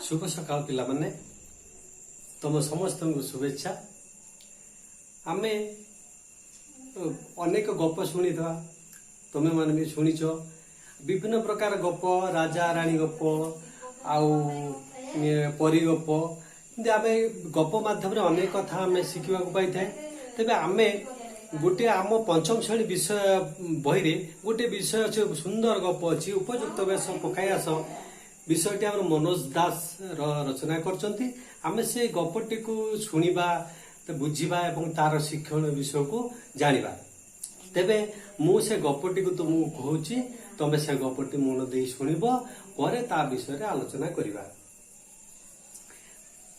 ଶୁଭ ସକାଳ ପିଲାମାନେ, ତମ ସମସ୍ତଙ୍କୁ ଶୁଭେଚ୍ଛା। ଆମେ ଅନେକ ଗପ ଶୁଣିଥିବା, ତମେମାନେ ବି ଶୁଣିଛ ବିଭିନ୍ନ ପ୍ରକାର ଗପ, ରାଜା ରାଣୀ ଗପ ଆଉ ପରୀ ଗପ। ଏମିତି ଆମେ ଗପ ମାଧ୍ୟମରେ ଅନେକ କଥା ଆମେ ଶିଖିବାକୁ ପାଇଥାଏ। ତେବେ ଆମେ ଗୋଟିଏ ଆମ ପଞ୍ଚମ ଶ୍ରେଣୀ ବିଷୟ ବହିରେ ଗୋଟିଏ ବିଷୟ ଅଛି, ସୁନ୍ଦର ଗପ ଅଛି, ଉପଯୁକ୍ତ ବେଶ ପକାଇ ଆସ। ବିଷୟଟି ଆମର ମନୋଜ ଦାସ ରଚନା କରିଛନ୍ତି। ଆମେ ସେ ଗପଟିକୁ ଶୁଣିବା, ବୁଝିବା ଏବଂ ତାର ଶିକ୍ଷଣ ବିଷୟକୁ ଜାଣିବା। ତେବେ ମୁଁ ସେ ଗପଟିକୁ ତୁମକୁ କହୁଛି, ତମେ ସେ ଗପଟି ମନ ଦେଇ ଶୁଣିବ, ପରେ ତା ବିଷୟରେ ଆଲୋଚନା କରିବା।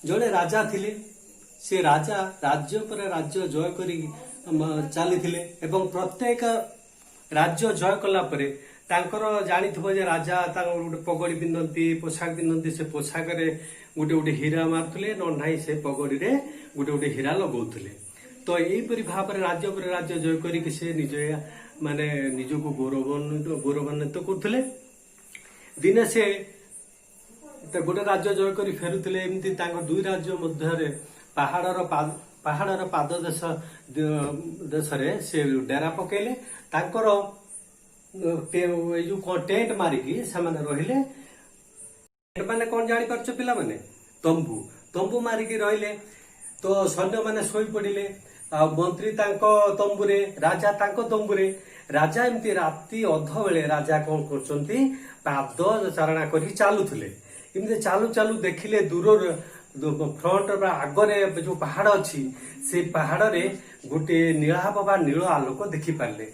ଜଣେ ରାଜା ଥିଲେ। ସେ ରାଜା ରାଜ୍ୟ ପରେ ରାଜ୍ୟ ଜୟ କରି ଚାଲିଥିଲେ ଏବଂ ପ୍ରତ୍ୟେକ ରାଜ୍ୟ ଜୟ କଲା ପରେ ତାଙ୍କର ଜାଣିଥିବ ଯେ ରାଜା ତାଙ୍କର ଗୋଟେ ପଗଡ଼ି ପିନ୍ଧନ୍ତି, ପୋଷାକ ପିନ୍ଧନ୍ତି। ସେ ପୋଷାକରେ ଗୋଟେ ଗୋଟେ ହୀରା ମାରୁଥିଲେ, ନ ନାହିଁ ସେ ପଗଡ଼ିରେ ଗୋଟେ ଗୋଟେ ହୀରା ଲଗାଉଥିଲେ। ତ ଏଇପରି ଭାବରେ ରାଜ୍ୟ ପରେ ରାଜ୍ୟ ଜୟ କରିକି ସେ ନିଜ ମାନେ ନିଜକୁ ଗୌରବାନ୍ୱିତ କରୁଥିଲେ। ଦିନେ ସେ ତ ଗୋଟେ ରାଜ୍ୟ ଜୟ କରି ଫେରୁଥିଲେ। ଏମିତି ତାଙ୍କ ଦୁଇ ରାଜ୍ୟ ମଧ୍ୟରେ ପାହାଡର ପାଦ ଦେଶରେ ସେ ଡେରା ପକେଇଲେ। ତାଙ୍କର ଏଇ ଯୋଉ କଣ ଟେଣ୍ଟ ମାରିକି ସେମାନେ ରହିଲେ। ଟେଣ୍ଟ ମାନେ କଣ ଜାଣିପାରୁଛ ପିଲାମାନେ? ତମ୍ବୁ। ତମ୍ବୁ ମାରିକି ରହିଲେ। ତ ସୈନ୍ୟମାନେ ଶୋଇ ପଡିଲେ ଆଉ ମନ୍ତ୍ରୀ ତାଙ୍କ ତମ୍ବୁରେ, ରାଜା ତାଙ୍କ ତମ୍ବୁରେ। ରାଜା ଏମିତି ରାତି ଅଧ ବେଳେ ରାଜା କଣ କରୁଛନ୍ତି, ପାଦ ଚାରଣା କରିକି ଚାଲୁଥିଲେ। ଏମିତି ଚାଲୁ ଚାଲୁ ଦେଖିଲେ ଦୂରରୁ ଫ୍ରଣ୍ଟ ବା ଆଗରେ ଯୋଉ ପାହାଡ ଅଛି, ସେ ପାହାଡରେ ଗୋଟେ ନୀଳାଭ ବା ନୀଳ ଆଲୋକ ଦେଖିପାରିଲେ।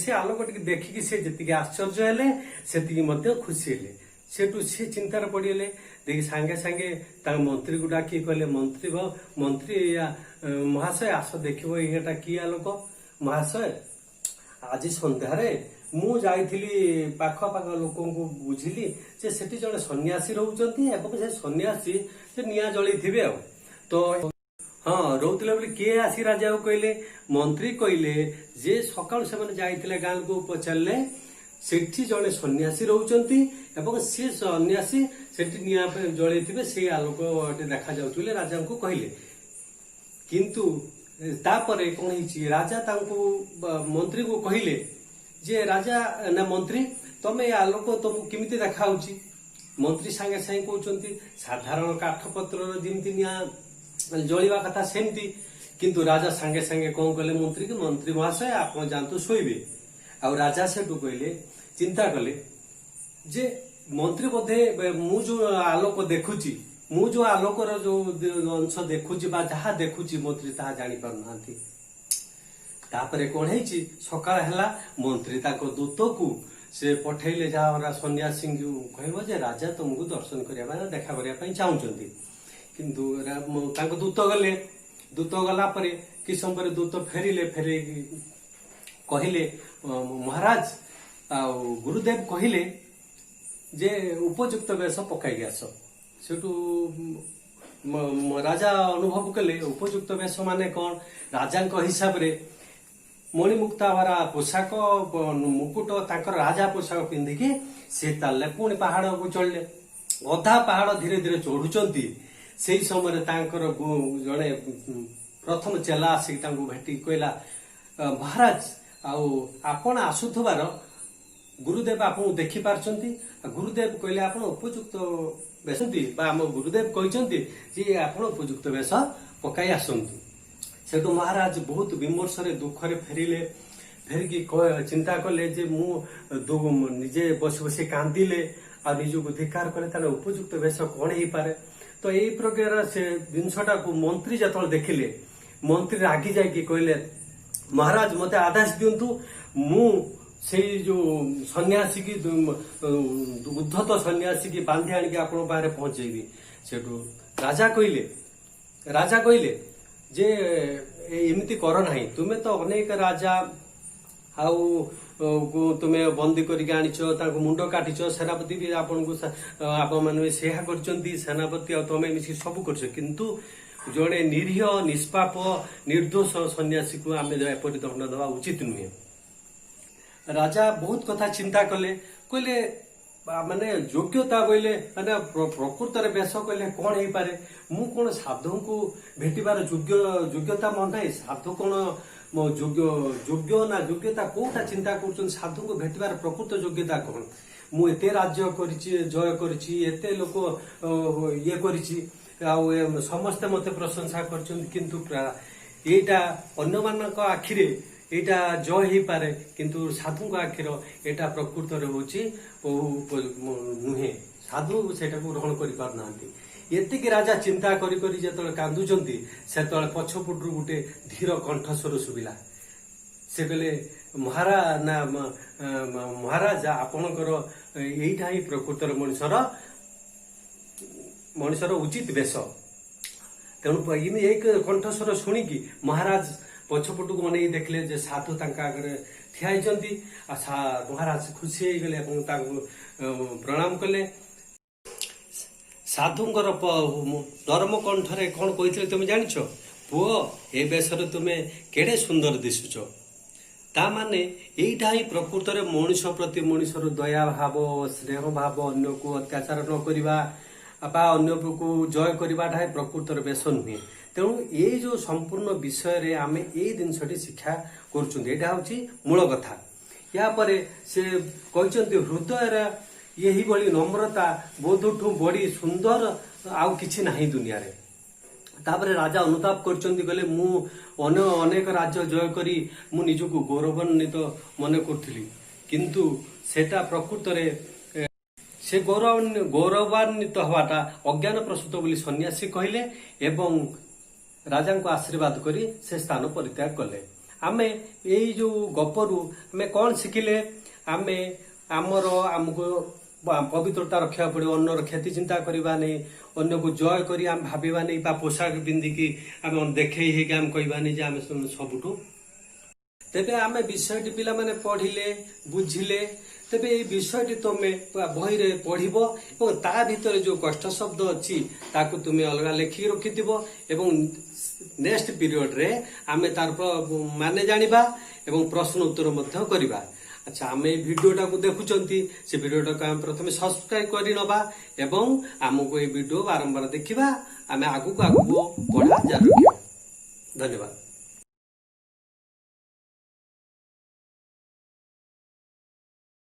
ସେ ଆଲୋକ ଟିକେ ଦେଖିକି ସେ ଯେତିକି ଆଶ୍ଚର୍ଯ୍ୟ ହେଲେ, ସେତିକି ମଧ୍ୟ ଖୁସି ହେଲେ। ସେଠୁ ସେ ଚିନ୍ତାରେ ପଡିଗଲେ। ଦେଖି ସାଙ୍ଗେ ସାଙ୍ଗେ ତାଙ୍କ ମନ୍ତ୍ରୀକୁ ଡାକି କହିଲେ, ମନ୍ତ୍ରୀ ମନ୍ତ୍ରୀ ମହାଶୟ, ଆସ ଦେଖିବ ଏଇଟା କି ଆଲୋକ। ମହାଶୟ, ଆଜି ସନ୍ଧ୍ୟାରେ ମୁଁ ଯାଇଥିଲି, ପାଖ ପାଖ ଲୋକଙ୍କୁ ବୁଝିଲି ଯେ ସେଠି ଜଣେ ସନ୍ନ୍ୟାସୀ ରହୁଛନ୍ତି ଏବଂ ସେ ସନ୍ନ୍ୟାସୀ ସେ ନିଆଁ ଜଳେଇଥିବେ ଆଉ ତ ହଁ ରହୁଥିଲେ ବୋଲି କିଏ ଆସି ରାଜାକୁ କହିଲେ। ମନ୍ତ୍ରୀ କହିଲେ ଯେ ସକାଳୁ ସେମାନେ ଯାଇଥିଲେ, ଗାଁ ଲୋକକୁ ପଚାରିଲେ, ସେଠି ଜଣେ ସନ୍ନ୍ୟାସୀ ରହୁଛନ୍ତି ଏବଂ ସେ ସନ୍ନ୍ୟାସୀ ସେଠି ନିଆଁ ଜଳେଇଥିବେ, ସେଇ ଆଲୋକ ଦେଖାଯାଉଛି ବୋଲି ରାଜାଙ୍କୁ କହିଲେ। କିନ୍ତୁ ତାପରେ କଣ ହେଇଛି, ରାଜା ତାଙ୍କୁ ମନ୍ତ୍ରୀକୁ କହିଲେ ଯେ ରାଜା ନା ମନ୍ତ୍ରୀ, ତମେ ଏ ଆଲୋକ ତମକୁ କେମିତି ଦେଖାହଉଛି? ମନ୍ତ୍ରୀ ସାଙ୍ଗେ ସାଙ୍ଗେ କହୁଛନ୍ତି, ସାଧାରଣ କାଠ ପତ୍ରର ଯେମିତି ନିଆଁ ଜଳିବା କଥା ସେମିତି। କିନ୍ତୁ ରାଜା ସାଙ୍ଗେ ସାଙ୍ଗେ କଣ କଲେ ମନ୍ତ୍ରୀ କି, ମନ୍ତ୍ରୀ ମହାଶୟ, ଆପଣ ଯାଆନ୍ତୁ ଶୋଇବେ। ଆଉ ରାଜା ସେଠୁ କହିଲେ, ଚିନ୍ତା କଲେ ଯେ ମନ୍ତ୍ରୀ ବୋଧେ ମୁଁ ଯୋଉ ଆଲୋକ ଦେଖୁଛି, ମୁଁ ଯୋଉ ଆଲୋକର ଯୋଉ ଅଂଶ ଦେଖୁଛି ବା ଯାହା ଦେଖୁଛି, ମନ୍ତ୍ରୀ ତାହା ଜାଣି ପାରୁନାହାନ୍ତି। ତାପରେ କଣ ହେଇଛି, ସକାଳ ହେଲା, ମନ୍ତ୍ରୀ ତାଙ୍କ ଦୂତକୁ ସେ ପଠେଇଲେ, ଯାହା ସନ୍ନ୍ୟାସୀଙ୍କୁ କହିବ ଯେ ରାଜା ତମକୁ ଦର୍ଶନ କରିବା ପାଇଁ, ଦେଖା କରିବା ପାଇଁ ଚାହୁଁଛନ୍ତି। କିନ୍ତୁ ତାଙ୍କ ଦୂତ ଗଲେ। ଦୂତ ଗଲା ପରେ କିଛି ସମୟ ପରେ ଦୂତ ଫେରିଲେ। ଫେରିକି କହିଲେ, ମହାରାଜ, ଆଉ ଗୁରୁଦେବ କହିଲେ ଯେ ଉପଯୁକ୍ତ ବେଶ ପକାଇକି ଆସ। ସେଠୁ ରାଜା ଅନୁଭବ କଲେ ଉପଯୁକ୍ତ ବେଶ ମାନେ କଣ। ରାଜାଙ୍କ ହିସାବରେ ମଣିମୁକ୍ତା ଭରା ପୋଷାକ, ମୁକୁଟ, ତାଙ୍କର ରାଜା ପୋଷାକ ପିନ୍ଧିକି ସେ ଚାଲିଲେ, ପୁଣି ପାହାଡକୁ ଚଢିଲେ। ଅଧା ପାହାଡ ଧୀରେ ଧୀରେ ଚଢୁଛନ୍ତି, ସେଇ ସମୟରେ ତାଙ୍କର ଜଣେ ପ୍ରଥମ ଚେଲା ଆସିକି ତାଙ୍କୁ ଭେଟିକି କହିଲା, ମହାରାଜ, ଆଉ ଆପଣ ଆସୁଥିବାର ଗୁରୁଦେବ ଆପଣଙ୍କୁ ଦେଖି ପାରୁଛନ୍ତି। ଆଉ ଗୁରୁଦେବ କହିଲେ ଆପଣ ଉପଯୁକ୍ତ ବେଶନ୍ତି ବା ଆମ ଗୁରୁଦେବ କହିଛନ୍ତି ଯେ ଆପଣ ଉପଯୁକ୍ତ ବେଶ ପକାଇ ଆସନ୍ତୁ। ସେଠୁ ମହାରାଜ ବହୁତ ବିମର୍ଷରେ, ଦୁଃଖରେ ଫେରିଲେ। ଫେରିକି ଚିନ୍ତା କଲେ ଯେ ମୁଁ ନିଜେ ବସି ବସି କାନ୍ଦିଲେ ଆଉ ନିଜକୁ ଧିକ୍କାର କଲେ, ତାହେଲେ ଉପଯୁକ୍ତ ବେଶ କଣ ହେଇପାରେ? ତ ଏଇ ପ୍ରକାର ସେ ଜିନିଷଟାକୁ ମନ୍ତ୍ରୀ ଯେତେବେଳେ ଦେଖିଲେ, ମନ୍ତ୍ରୀ ରାଗି ଯାଇକି କହିଲେ, ମହାରାଜ, ମତେ ଆଦେଶ ଦିଅନ୍ତୁ, ମୁଁ ସେଇ ଯୋଉ ସନ୍ନ୍ୟାସୀ କି ଉଦ୍ଧତ ସନ୍ନ୍ୟାସୀ କି ବାନ୍ଧି ଆଣିକି ଆପଣଙ୍କ ପାଖରେ ପହଞ୍ଚେଇବି। ସେଠୁ ରାଜା କହିଲେ ଯେ ଏମିତି କର ନାହିଁ, ତୁମେ ତ ଅନେକ ରାଜା ଆଉ ତୁମେ ବନ୍ଦୀ କରିକି ଆଣିଛ, ତାଙ୍କୁ ମୁଣ୍ଡ କାଟିଛ, ସେନାପତି ବି ଆପଣଙ୍କୁ ଆପଣମାନେ ବି ସେହା କରିଛନ୍ତି, ସେନାପତି ଆଉ ତମେ ମିଶିକି ସବୁ କରିଛ। କିନ୍ତୁ ଜଣେ ନିରୀହ, ନିଷ୍ପାପ, ନିର୍ଦ୍ଦୋଷ ସନ୍ନ୍ୟାସୀକୁ ଆମେ ଏପରି ଦଣ୍ଡ ଦେବା ଉଚିତ ନୁହେଁ। ରାଜା ବହୁତ କଥା ଚିନ୍ତା କଲେ। କହିଲେ ବା ମାନେ ଯୋଗ୍ୟତା କହିଲେ, ମାନେ ପ୍ରକୃତରେ ବେଶ କହିଲେ କଣ ହେଇପାରେ? ମୁଁ କଣ ସାଧୁଙ୍କୁ ଭେଟିବାର ଯୋଗ୍ୟତା ମୋର ନାହିଁ? ସାଧୁ କଣ ମୋ ଯୋଗ୍ୟ ନା ଯୋଗ୍ୟତା କୋଉଟା ଚିନ୍ତା କରୁଛନ୍ତି? ସାଧୁଙ୍କୁ ଭେଟିବାର ପ୍ରକୃତ ଯୋଗ୍ୟତା କଣ? ମୁଁ ଏତେ ରାଜ୍ୟ କରିଛି, ଜୟ କରିଛି, ଏତେ ଲୋକ ଇଏ କରିଛି, ଆଉ ସମସ୍ତେ ମତେ ପ୍ରଶଂସା କରିଛନ୍ତି, କିନ୍ତୁ ଏଇଟା ଅନ୍ୟମାନଙ୍କ ଆଖିରେ ଏଇଟା ଜୟ ହେଇପାରେ, କିନ୍ତୁ ସାଧୁଙ୍କ ଆଖିର ଏଇଟା ପ୍ରକୃତରେ ହଉଛି ନୁହେଁ। ସାଧୁ ସେଇଟାକୁ ଗ୍ରହଣ କରିପାରୁନାହାନ୍ତି। ଏତିକି ରାଜା ଚିନ୍ତା କରି କରି ଯେତେବେଳେ କାନ୍ଦୁଛନ୍ତି, ସେତେବେଳେ ପଛପଟରୁ ଗୋଟେ ଧୀର କଣ୍ଠସ୍ୱର ଶୁଭିଲା। ସେ କହିଲେ, ନା ମହାରାଜା, ଆପଣଙ୍କର ଏଇଟା ହିଁ ପ୍ରକୃତରେ ମଣିଷର ଉଚିତ ବେଶ। ତେଣୁ ଏମିତି ଏକ କଣ୍ଠସ୍ୱର ଶୁଣିକି ମହାରାଜ ପଛପଟକୁ ଅନେଇ ଦେଖିଲେ ଯେ ସାଧୁ ତାଙ୍କ ଆଗରେ ଠିଆ ହେଇଛନ୍ତି। ଆଉ ମହାରାଜ ଖୁସି ହେଇଗଲେ ଏବଂ ତାଙ୍କୁ ପ୍ରଣାମ କଲେ। ସାଧୁଙ୍କର ନରମ କଣ୍ଠରେ କଣ କହିଥିଲେ ତୁମେ ଜାଣିଛ? ପୁଅ, ଏ ବେଶରେ ତୁମେ କେଡ଼େ ସୁନ୍ଦର ଦିଶୁଛ। ତା ମାନେ ଏଇଟା ହିଁ ପ୍ରକୃତରେ ମଣିଷ ପ୍ରତି ମଣିଷର ଦୟା ଭାବ, ସ୍ନେହ ଭାବ, ଅନ୍ୟକୁ ଅତ୍ୟାଚାର ନ କରିବା ବା ଅନ୍ୟକୁ ଜୟ କରିବାଟା ହିଁ ପ୍ରକୃତରେ ବେଶ ନୁହେଁ। ତେଣୁ ଏଇ ଯୋଉ ସମ୍ପୂର୍ଣ୍ଣ ବିଷୟରେ ଆମେ ଏଇ ଜିନିଷଟି ଶିକ୍ଷା କରୁଛନ୍ତି, ଏଇଟା ହଉଛି ମୂଳ କଥା। ୟା ପରେ ସେ କହିଛନ୍ତି, ହୃଦୟରେ ଏହିଭଳି ନମ୍ରତା ବୋଧଠୁ ବଢି ସୁନ୍ଦର ଆଉ କିଛି ନାହିଁ ଦୁନିଆରେ। ତାପରେ ରାଜା ଅନୁତାପ କରିଛନ୍ତି, କହିଲେ, ମୁଁ ଅନ୍ୟ ଅନେକ ରାଜ୍ୟ ଜୟ କରି ମୁଁ ନିଜକୁ ଗୌରବାନ୍ୱିତ ମନେ କରୁଥିଲି, କିନ୍ତୁ ସେଟା ପ୍ରକୃତରେ ସେ ଗୌରବାନ୍ୱିତ ହବାଟା ଅଜ୍ଞାନ ପ୍ରସୂତ ବୋଲି ସନ୍ନ୍ୟାସୀ କହିଲେ ଏବଂ ରାଜାଙ୍କୁ ଆଶୀର୍ବାଦ କରି ସେ ସ୍ଥାନ ପରିତ୍ୟାଗ କଲେ। ଆମେ ଏଇ ଯୋଉ ଗପରୁ ଆମେ କଣ ଶିଖିଲେ? ଆମେ ଆମକୁ ପବିତ୍ରତା ରଖିବାକୁ ପଡିବ, ଅନ୍ୟର କ୍ଷତି ଚିନ୍ତା କରିବା ନେଇ, ଅନ୍ୟକୁ ଜୟ କରି ଆମେ ଭାବିବା ନେଇ, ବା ପୋଷାକ ପିନ୍ଧିକି ଆମେ ଦେଖେଇ ହେଇକି ଆମେ କହିବାନି ଯେ ଆମେ ସବୁଠୁ। ତେବେ ଆମେ ବିଷୟଟି ପିଲାମାନେ ପଢିଲେ, ବୁଝିଲେ। ତେବେ ଏଇ ବିଷୟଟି ତମେ ବହିରେ ପଢିବ ଏବଂ ତା ଭିତରେ ଯୋଉ କଷ୍ଟ ଶବ୍ଦ ଅଛି ତାକୁ ତୁମେ ଅଲଗା ଲେଖିକି ରଖିଥିବ ଏବଂ ନେକ୍ସଟ ପିରିୟଡରେ ଆମେ ତାର ମାନେ ଜାଣିବା ଏବଂ ପ୍ରଶ୍ନ ଉତ୍ତର ମଧ୍ୟ କରିବା। ଆଚ୍ଛା, ଆମେ ଏଇ ଭିଡିଓଟାକୁ ଦେଖୁଛନ୍ତି, ସେ ଭିଡିଓଟାକୁ ଆମେ ପ୍ରଥମେ ସବସ୍କ୍ରାଇବ କରିନବା ଏବଂ ଆମକୁ ଏଇ ଭିଡିଓ ବାରମ୍ବାର ଦେଖିବା। ଆମେ ଆଗକୁ ଆଗକୁ ପଢା ଜାରି ରଖିବା। ଧନ୍ୟବାଦ।